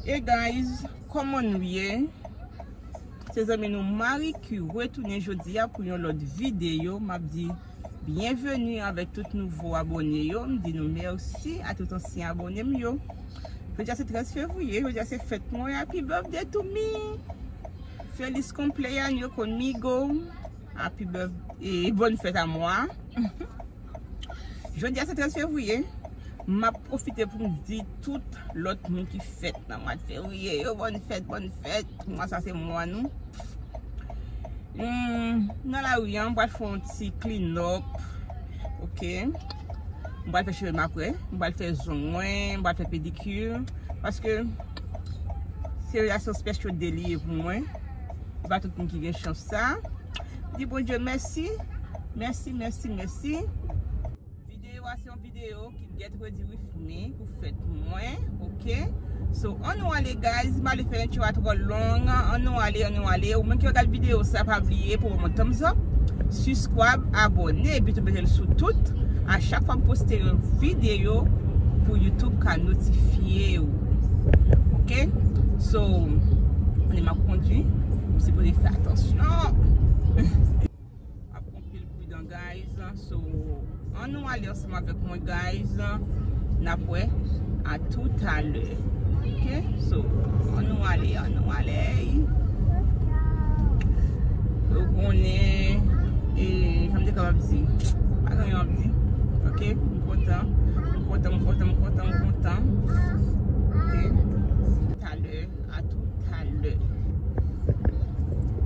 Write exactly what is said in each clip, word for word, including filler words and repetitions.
Hey guys, kòman nou ye? Se zanmi nou Marie Q retounen jodi a pou yon lòt videyo. M ap di byenveni avèk tout nouvo abòne yo. M di nou mèsi a tout ansyen abòne m yo. Jodi a se trèz fevriye, jodi a se fèt mwen. Happy birthday to me! Feliz cumpleaños conmigo! Happy birthday, bonne fête à moi! Jodi a se trèz fevriye. M ap pwofite pou m di tout lòt moun ki fèt nan mwa fevriye yo, bòn fèt, bòn fèt. Mwa sa se mwa nou. Hmm, nan lari a, m pral fè yon ti clean up. Ok. M pral fè cheve m apre. M pral fè zong mwen, m pral fè pedikir. Paske se relasyon special day li ye pou mwen. Se pa tout moun ki gen chans sa. Di Bondye mèsi. Mèsi, mèsi, mèsi. Videyo a se yon videyo ki get ready with me pou fèt mwen, ok? So, ann nou ale, guys. M ale fè entro a twò long. Ann nou ale, ann nou ale. Ou menm ki ap gad videyo sa, pa bliye pou ban mwen thumbs up, subscribe, abòne, epi tou mete l sou tout. A chak fwa m poste yon videyo pou YouTube ka notifye w. Ok? So, konnen m ap kondwi, m sipoze fè atansyon. Ap anpil pridan, guys. So, ann nou ale ansanm avèk mwen, guys. N ap wè a toutalè. Ok? So, ann nou ale, ann nou ale. Ou konnen, e, sa m te kapab di. Pa gen yon ap di. Ok? M kontan. M kontan, m kontan, m kontan, m kontan. Ok? Talè. A toutalè.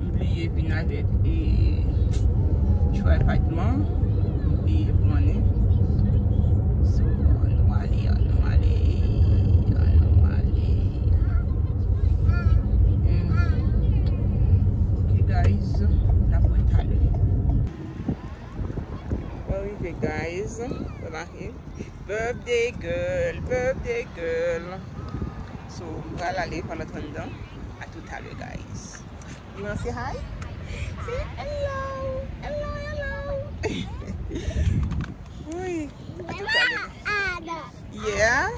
M bliye vin avèk, e, tripod mwen. M bliye pran li. So, ann nou ale, ann nou ale, ann nou ale. Hmm. Ok, guys, n ap wè talè. Mwen rive, guys. Remake. Birthday girl, birthday girl. So, m pral ale pandan tan nan. A toutalè, guys. You wanna say hi? Say hello. Hello, hello. Wi. A toutalè. Yeah.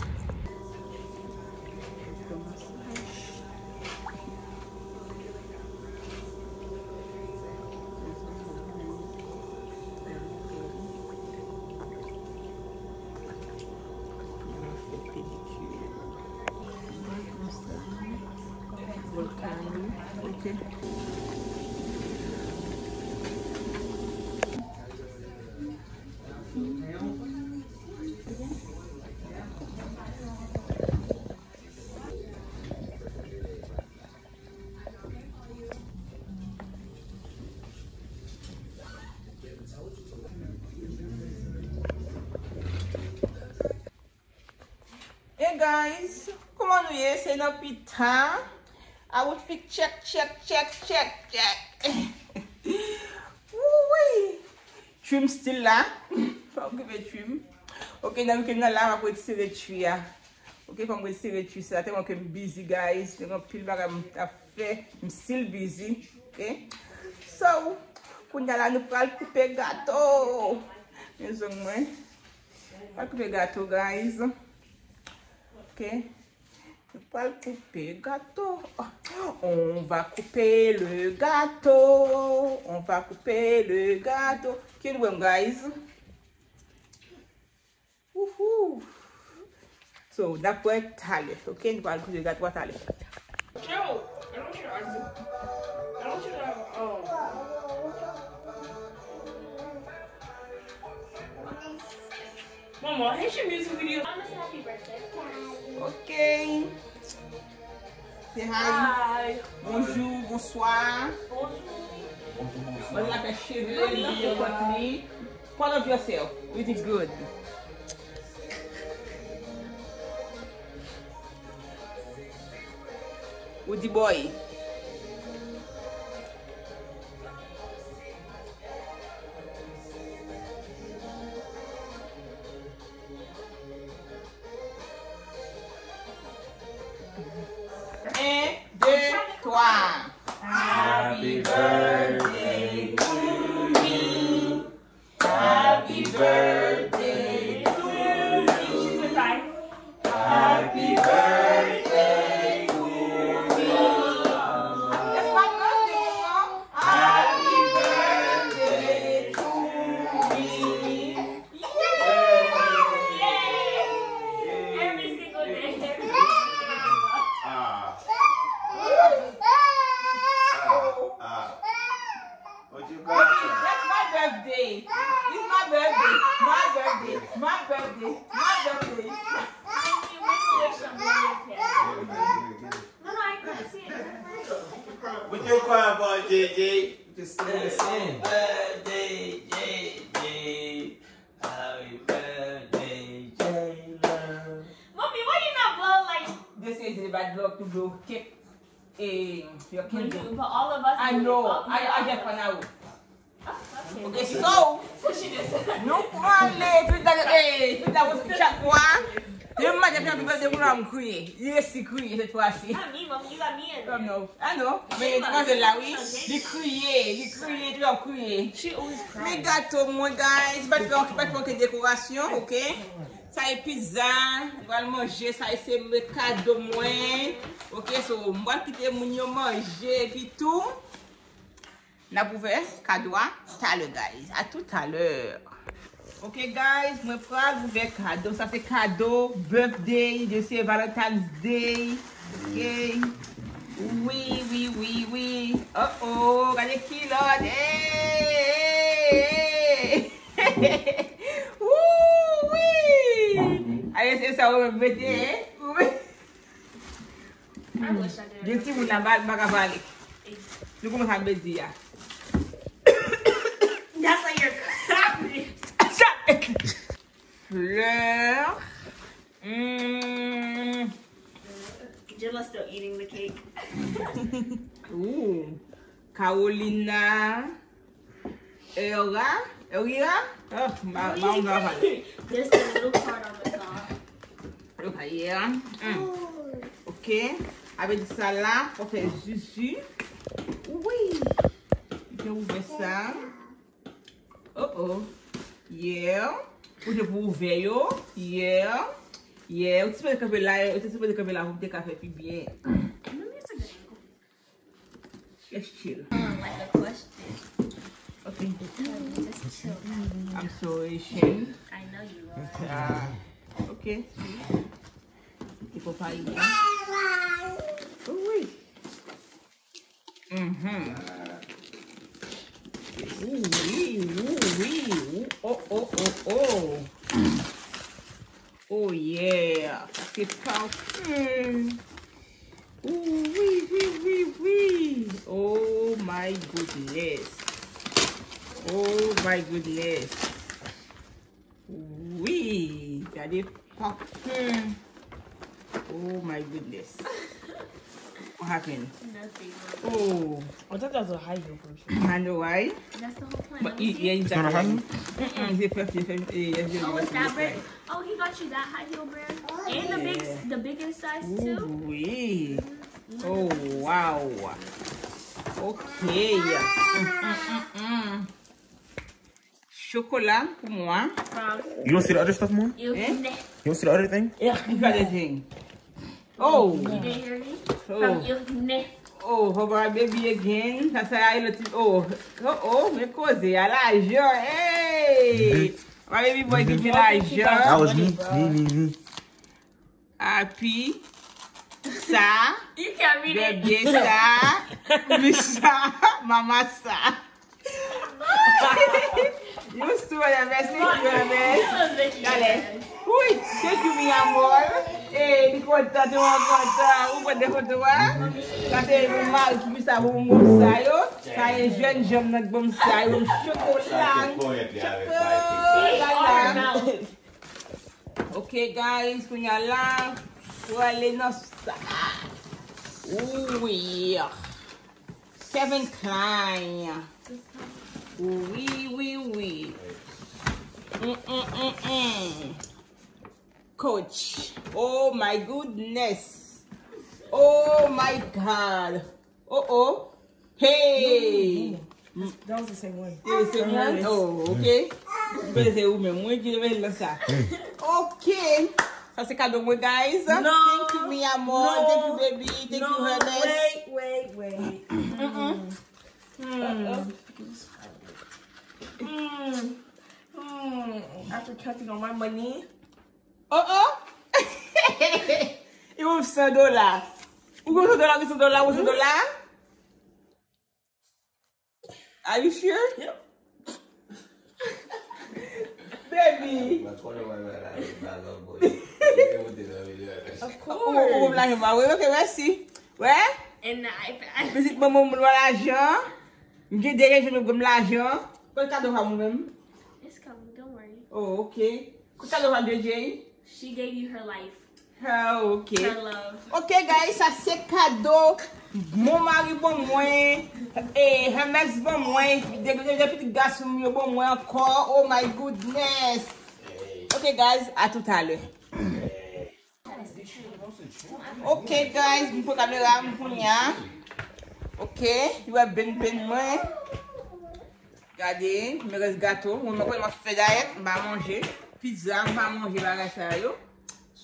Hey guys, kòman nou ye? Se nan pita. Outfit check, check, check, check, check. Wouwi. Trim still la. Pa okipe trim. Ok, nan weekend nan la, m ap retire tri a. Ok, fò m retire tri sa, tèlman ke m busy, guys. Gen anpil bagay m t ap fè. M still busy. Ok? So, kounye a la, nou pral koupe gato. Men zong mwen. Pral koupe gato, guys. Ok? Nou pral koupe gato. On va couper le gâteau. On va couper le gâteau. Can you, guys? Wouhou! So, n ap wè talè, ok? Nou pral koupe gato a talè. Joe, I don't want you to argue. I don't want you to, um, Maman, here's your music video. Ok. Say hi. Hi. Bonjour, bonsoir. Bonjour. Bonjour, bonsoir. Mwen la fè cheve li, fè kòt li. Proud of yourself. You did good. Woody boy. Un, deux, trois. Happy birthday to you. Happy birthday to you. Happy birthday Papa J J. Just sing the song. Happy birthday, J J. Happy birthday, J-Lo. Mommy, why you not blow like This is a bad luck to blow cake. Eh, your When candle. You, for all of us, I you know. All I, I all just of us. Found out. Oh, okay. Okay, so, So she just nou prale, tout la, eh, tout la, chak fwa. Depi maten, depi maten, depi maten, m kriye. Li resi kriye cette fois-ci. Not me, mommy. You got me in there. Oh, no. I know. Men manzè la, wi. Li kriye, li kriye, li ap kriye. She always cries. Men gato mwen, guys, pa t fè, pa t fè ankenn dekorasyon, ok? Sa e pizza, nou pral manje, sa e se kado mwen. Ok, so, m pral kite moun yo manje, epi tou, n ap ouvè kado a talè, guys. A tout à l'heure. Ok, guys, mwen pral ouvè kado. Sa se kado birthday, de se Valentine's Day. Ok. Wi, wi, wi, wi. Oh, oh, gade kilòt. Hey, hey, hey. Ooh, wi. Aye, se sa ou mete, hein? Wi. Gen timoun nan pa, pa ka pale. Nou kòmanse ap bedi a. That's why you're crying. Fleur. Mm. Gemma's still eating the cake. Ooh. Carolina. Era? Erira? Oh, ma, ma, ma, ma. There's a little part on the top. Look at here. Mm. Ok. Avèk sa la, pou fè zuzu. Wi. Ou te ouvè sa. Oh, oh. Yeah. Ou te pou ouvè yo. Yeah. Yeah. Ou te sipoze kanpe la, ou te sipoze kanpe la pou m te ka fè pi byen. Let's chill. Um, like a question. Okay. Just chill. I'm so Asian. I know you are. Ah, okay. Te konpayi. Wi. Mhm. Ooh, wi, ooh, wi, ooh. Oh, oh, oh, oh. Oh yeah, sa se parfum. Ooh, wi, wi, wi, wi. Oh my goodness. Oh my goodness. Wi, gade parfum. Oh my goodness. What happened? Nothing. Oh. I thought that was a high heel person. I know, right? That's the whole point. But it, yeah, it's not a high heel. Mm-mm, it's a fifty, fifty, yeah, yeah, oh, it's that brand. Oh, he got you that high heel brand? And the big, yeah, the bigger size too? Ooh, wee. Mm-hmm. Oh, wow. Okay. Mm, mm, mm, mm. Chokola pou mwen. You don't see the other stuff, Mom? Eh? You don't see the other thing? Yeah. Look at the thing. Oh. You didn't hear me? Oh. From your neck. Oh, for my baby again. That's why I let it. Oh, oh, oh, men koze a lajan. Hey. My baby boy give me lajan. That was me. Me, me, me. Happy sa, you can't read it. Bebe sa, Misa, mama sa. Used to, mèsi, mèsi. Dale. Wi, thank you, mi amor. Eh, li kontan, te mwen kontan. Ou konn de kontan, wa? Sa se pou mari, pou Misa, pou moun sa yo. Sa e jèn janm nan, bon sa yo, chokola. Chokola. Ok, guys, kounye a la, pou ale nan sa. Wi. Calvin Klein. Wi, wi, wi. Mm, mm, mm, mm. Coach. Oh my goodness. Oh my God. Oh, oh. Hey! That was the same one. It was the same one? Oh, okay. Mwen se ou menm. Mwen ki leve l sa. Ok. Sa se kado mwen, guys. No. Thank you, mi amor. No. Thank you, baby. Thank you, Hermes. Wait, wait, wait. Mm-mm. Hmm. Hmm. Hmm. After counting all my money. Oh, oh. Li ouvri san dola. Ou gon san dola, ou san dola, ou san dola? Are you sure? Yep. Baby. Of course. Ou, ou, ou, ok, mèsi. Wè? And I, I Pitit manman m lwa lajan. M gen de rezo nou granm lajan. Kòl kado pa mwen menm? It's coming, don't worry. Oh, ok. Kòl kado pa D J? She gave you her life. Ah, ok. Her love. Ok, guys, sa se kado mon mari ban mwen, e Hermes ban mwen, de, de, de pitit gason m yo ban mwen ankò. Oh my goodness. Ok, guys, à tout à l'heure. Ok, guys, m pran kamera m kounye a. Ok, yo wè ben ben mwen. Gade, me rès gato. Mwen, mwen konnen m ap fè dayèt, m pa manje. Pizza, m pa manje bagay sa yo.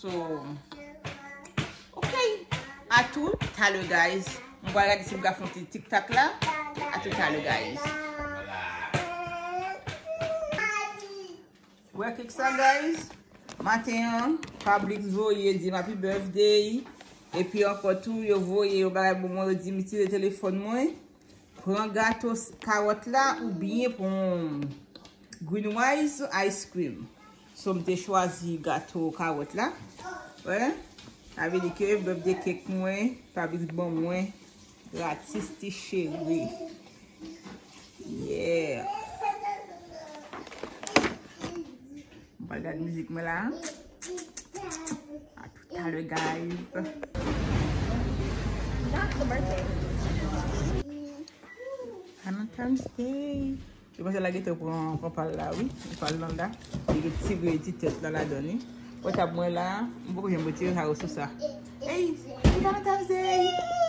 So, ok. À tout à l'heure, guys. M pral gade si m ka fè yon ti TikTok la. À tout à l'heure, guys. Wè kèk sa, guys. Maten an, Fabrice voye di m happy birthday. Epi ankò tou, yo voye yon bagay pou mwen, yo di m itilize telefòn mwen. Pran gato s- kawòt la oubyen pran Green Wise ice cream. So, m te chwazi gato kawòt la. Wè. Sa vle di ke birthday cake mwen, Fabrice ban mwen gratis, ti cheri. Yeah. M pral gade mizik mwen la. À tout à l'heure, guys. Not the birthday. Valentine's Day. Yo panse la gentan pran, pran pal la, wi. Pal nan la. Li gen ti grenn ti tèt la ladan li. Pòtab mwen la, m poko janm retire sa yo sou sa. Hey, happy Valentine's Day!